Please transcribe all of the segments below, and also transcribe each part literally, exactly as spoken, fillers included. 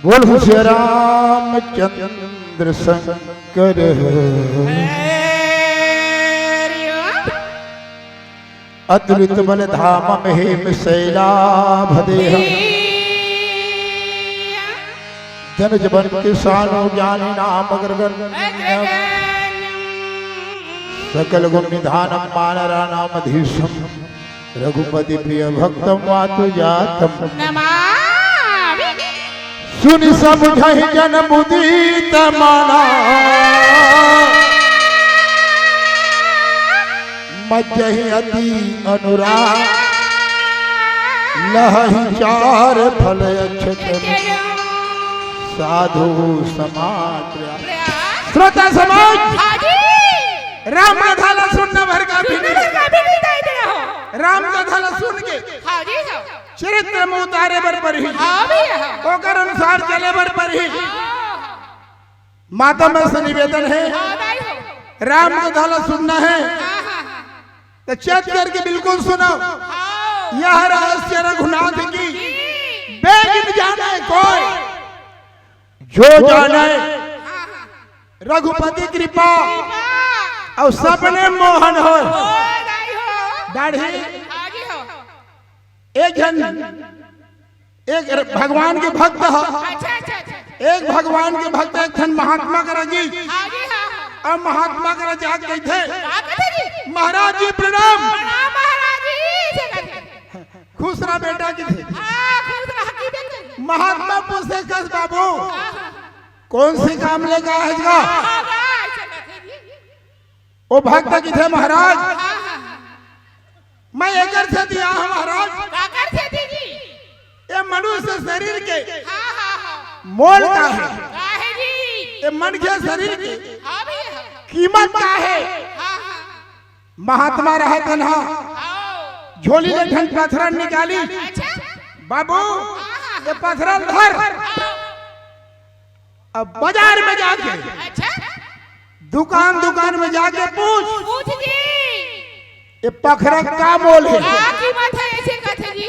बोल सिया रामचंद्र शंकर। अतुलित बल धामम हेम शैलाभ देहम। जन जवन के सानो ज्ञानी नाम अग्रगण्यम। सकल गुण निधानम मानराणाम अधीशम। रघुपति प्रिय भक्तम वातु जातम। नमामि। सुनि समुझहि जन मुदित मना। मज्जहि अति अनुराग। लहहि चार फल अक्षत साधु समाज। श्रोता समाज, हाँ जी। राम कथा ला सुनना भर का भी सुनना नहीं। भर का भी नहीं जाए देना हो। राम कथा ला सुन के हाँ जी, हाँ। चरित्र में उतारे बर परही। हाँ भैया, हाँ। ओकर अनुसार चले बर परही। हाँ, हाँ। माता मन से निवेदन है, हाँ, दाई हो। राम कथा ला सुनना है, हाँ, हाँ, हाँ। तो चेत करके बिल्कुल सुनो। हाँ। यह रहस्य रघुनाथ की, जी। बेग न जाने कोई, जो जाने हाँ, हाँ। रघुपति कृपा, कृपा। और सपने मोहन हो। ओ, दाई हो। दाढ़ी। हाँ जी हो। एक जन, एक र-, भगवान के भक्त ह। अच्छा, अच्छा, अच्छा। एक भगवान के भक्त, एक ठन महात्मा करा जी। हाँ जी, हाँ, हाँ। अब महात्मा करा जाके कहिथे, का कहिथे जी? "महाराज जी प्रणाम।" प्रणाम महाराज जी, से कहिथे। "खुश रह बेटा" कहिथे। हाँ, खुश रह की बेटा। महात्मा पूछे, "कस बाबू, हाँ, हाँ। कौन से काम लेके आए हस गा?" हाँ, हाँ, ऐसे कहिथे जी। ओ भक्त कहिथे, "महाराज, हाँ, हाँ, हाँ। मैं एकर सेती आए हंव महाराज।" काकर सेती जी? ये मनुष्य शरीर के हाँ, हाँ, हाँ। मोल का हे? का हे जी? ये मनखे शरीर के हाँ भैया। कीमत का हे? हाँ, हाँ। महात्मा रहत हन हा, हाँ। झोली ले ठन पथरा निकाली। अच्छा। "बाबू, हाँ, हाँ। ये पथरा धर।" हाँ। अब बाजार में जाके, अच्छा। दुकान दुकान में जाके पूछ, पूछ जी। "ये पखरा का मोल हे?" का कीमत हे, ऐसे कथे जी?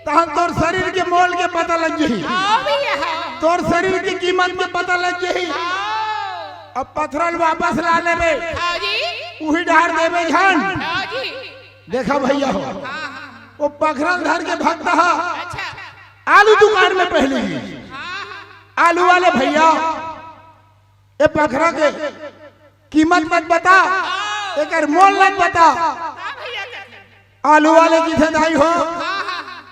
तहन तोर शरीर के मोल के पता लग जाही। हाँ भैया, हाँ। तोर शरीर के कीमत के पता लग जाही। हाँ। अब पथरा ल वापस ला लेबे, हाँ जी। उही डार देबे झन। हाँ जी। देखा भैया हो, हाँ, हाँ। वो पखरा ल धर के भक्त ह। अच्छा। आलू दुकान में पहली। हाँ, हाँ। आलू वाले भैया, "ये पखरा के कीमत मत बता, एकर मोल मत बता।" हाँ भैया, कैसे? आलू वाले कहिथे, "दाई हो, हाँ, हाँ, हाँ।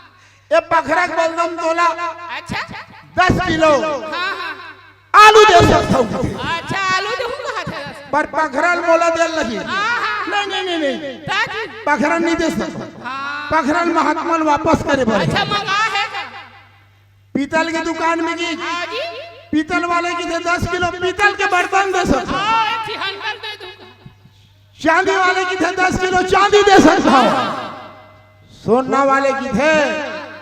ये पखरा के बलदम तोला अच्छा। दस किलो हाँ, हाँ। आलू दे सकत हंव।" अच्छा, आलू देहूं कहा था। "पर पखरा ल मोला दे ल लगही।" हाँ, हाँ। "नहीं, नहीं, नहीं, नहीं। का जी? पखरा ल नहीं दे सकत। हाँ। पखरा ल महात्मा ल वापस करे बर।" अच्छा, मंगा हे का? पीतल के दुकान में गे, हाँ जी। पीतल वाले कहिथे, "दस किलो पीतल के बर्तन दे सकत हंव।" हाँ, एक ठे हंडल दे दूं। चांदी वाले कहिथे, "दस किलो चांदी दे सकत हंव।" सोना वाले कहिथे,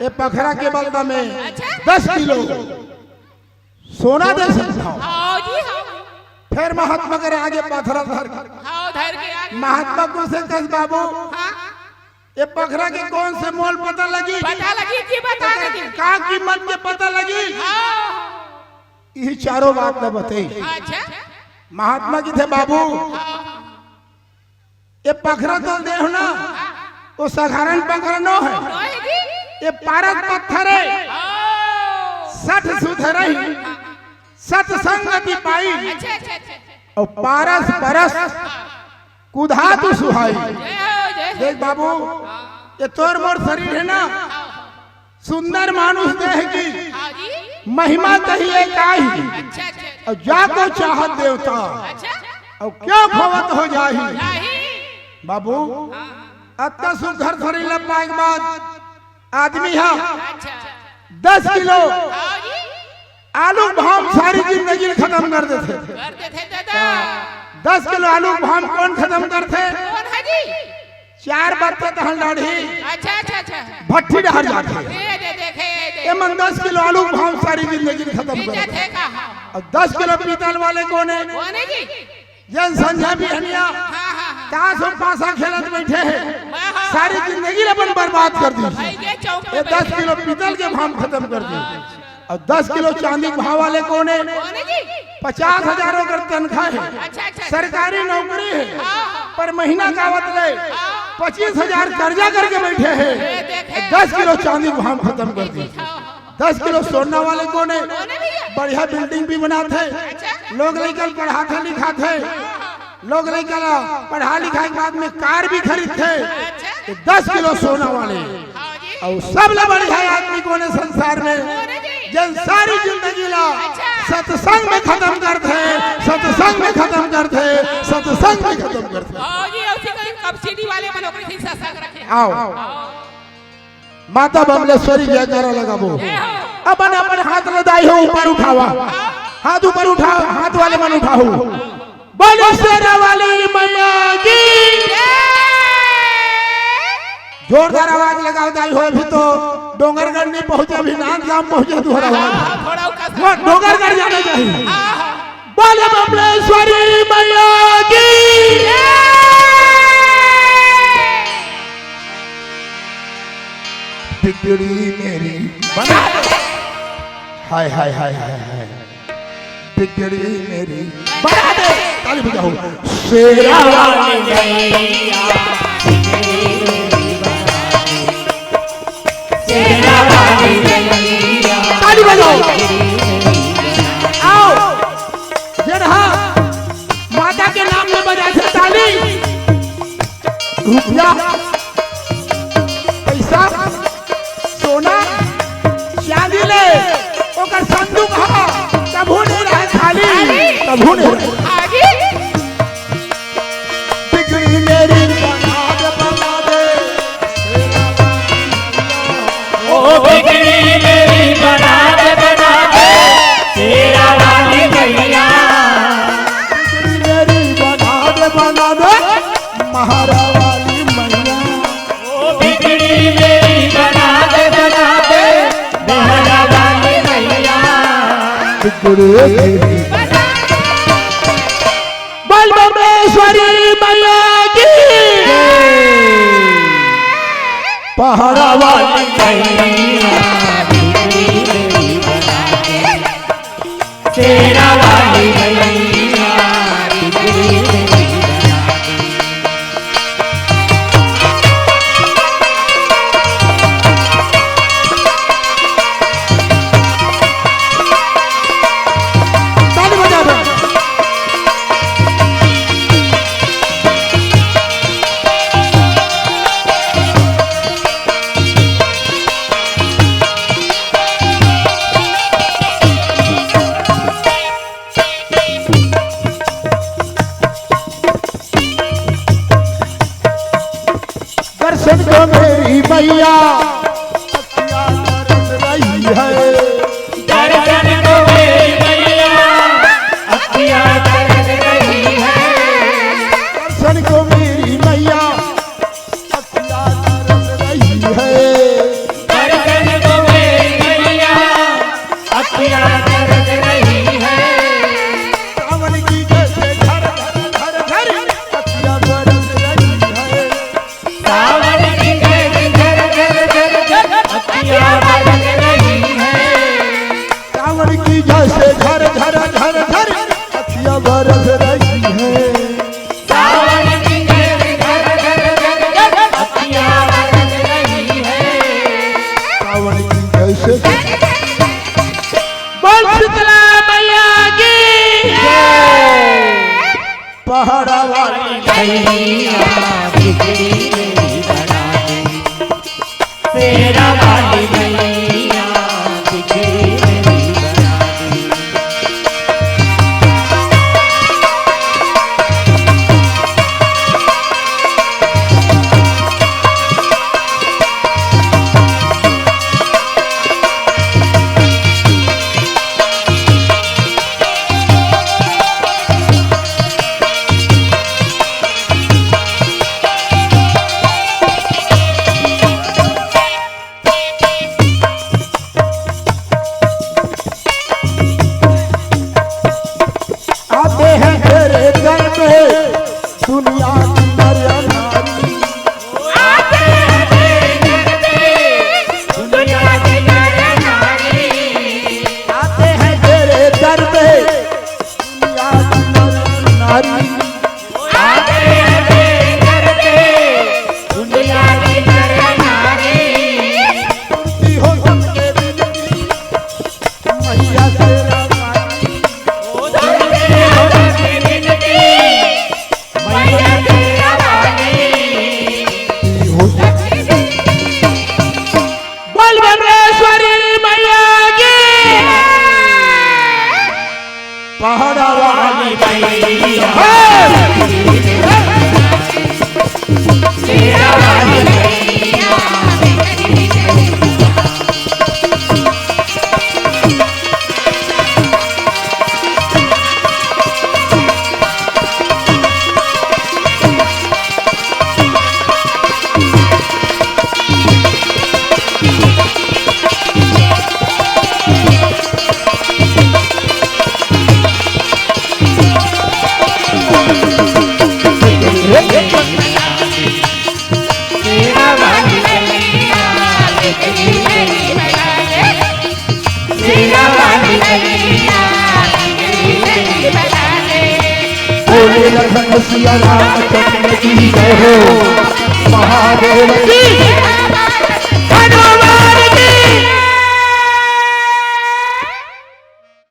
"ये पखरा के बलदम में अच्छा। दस किलो सोना दे सकत हंव।" हाँ जी, हाँ। फेर महात्मा करा आगे पथरा धर। हाँ, धर के आगे। महात्मा पूछे, "कस बाबू, हाँ। ये पखरा के कौन से मोल पता लगही? पता लगही कि बता एकर लगही? का कीमत के पता लगही?" हाँ। इही चारों बात ल बताइस। अच्छा। महात्मा कहिथे, "बाबू, हाँ। ये पखरा तो देहूं ना, वो साधारण पखरा नो हे। नो हे जी। ये पारस पत्थर हे। हाँ। सठ सुधरही, सत संगति पाई।" अच्छा, अच्छा, अच्छा। अउ पारस परस कुधातु सुहाई। जय हो, जय हो। देख बाबू, ये तोर मोर शरीर हे ना, सुंदर मानुष देह की हाँ जी। महिमा कहिए काई। अच्छा, अच्छा, अच्छा। अउ जाको चाहत देवता, अच्छा। अउ क्यों खोवत हो जाही। जाही। बाबू, हाँ। अतना सुघर शरीर ल पाए के बाद आदमी ह अच्छा। दस किलो हाँ जी। आलू भाम सारी जिंदगी ल खतम कर देथे। कर देथे दादा। दस किलो आलू भाम कोन खतम करथे? कोन हे जी? चार बत्थे तहन डाढ़ही। अच्छा, अच्छा, अच्छा। भट्ठी डहर जाथे। दे, दे, देखे, दे। ये मन दस किलो आलू भाम सारी जिंदगी ल खतम कर देथे। अउ दस किलो पीतल वाले कोन हे? कोन हे जी? जेन संझा बिहनिया हाँ, हाँ, हाँ। ताश अउ पासा खेलत बइठे हे, हाँ, हाँ। सारी जिंदगी ल अपन बर्बाद कर दिस। भाई, ये चौक पे ये दस किलो पीतल के भाम खतम कर दिस। अउ दस किलो चांदी के भाव वाले कोन हे? कोन हे जी? पचास हजार ओकर तनखा हे, अच्छा, अच्छा, अच्छा। सरकारी नौकरी हे, हाँ, हाँ। पर महीना का आवत ले हाँ। पच्चीस हजार कर्जा करके बैठे हे। ये देखे। दस किलो चांदी के भाव खतम कर दिस। हाँ, हाँ। दस किलो सोना वाले कोन हे? कोन हे भैया? बढ़िया बिल्डिंग भी बनाथे, अच्छा। लोग लइका ल पढ़ाथे लिखाथे, हाँ, हाँ। लोग लइका ला पढ़ा लिखा के बाद में कार भी खरीदथे। अच्छा। ये दस किलो सोना वाले। हाँ जी। अउ सबले बढ़िया आदमी कोन हे संसार में? कोन हे जी? जेन सारी जिंदगी ला अच्छा। सत्संग में खतम करथे, सत्संग में खतम करथे, सत्संग में खतम करथे। हाँ जी, अउ सीधा कब सीढ़ी वाले मन ओकरे से सत्संग रखे। आओ। आओ। माता बमलेश्वरी जयकारा लगाबो। जय हो। अपन, अपन हाथ ल दाई हो ऊपर उठावा। हाथ ऊपर उठा, हाथ वाले मन उठाहू। बोलो शेरा वाली मैया की। जोरदार आवाज लगाओ दाई हो, अभी तो डोंगरगढ़ नहीं पहुंचे, अभी नांदगांव पहुंचे तुम्हारा आवाज। हाँ, थोड़ा ऊंचा सा। वो डोंगरगढ़ जाना चाहिए। हाँ, हाँ। बोलो बमलेश्वरी मैया की। बिगड़ी मेरी बना दे। हाय, हाय, हाय, हाय, हाय। बिगड़ी मेरी बना दे। ताली बजाओ। शेरा वाली मैया। ताली बजाओ। आओ। जेन हा माता के नाम में बजाथे ताली, रुपया, पैसा, सोना, चांदी ले, ओकर संदूक हा कभू नहीं रहे खाली, कभू नहीं रहे। बिगड़ी मेरी बना दे, बना दे। ओ बिगड़ी मेरी बना दे, बना दे, शेरा वाली मैया। बिगड़ी मेरी बना दे, बना दे, महारा वाली मैया। ओ बिगड़ी मेरी बना दे, बना दे, महारा वाली मैया। बिगड़ी मेरी बोल बमलेश्वरी मैया की। पहाड़ा वाली मैया, शेरा वाली मैया। ताली बजा दो। दर्शन को मेरी मैया अखियाँ तरस रही है। दर्शन को मेरी मैया अखियाँ तरस रही है। दर्शन को मेरी मैया अखियाँ तरस रही है। दर्शन को मेरी मैया अखियाँ तरस रही है। सावन की जैसे झर झर झर झर अखियाँ बरस रही है। सावन की जैसे झर झर झर झर अखियाँ बरस रही है। सावन की जैसे झर झर झर झर अखियाँ बरस रही है। सावन की जैसे झर झर झर झर अखियाँ बरस रही है। सावन की जैसे बोल शीतला मैया की जय। पहाड़ा वाली मैया बिगड़ी मेरी बना दे। शेरा वाली मैया बिगड़ी मेरी बना दे। सिया रामचंद्र की जय हो, महादेव की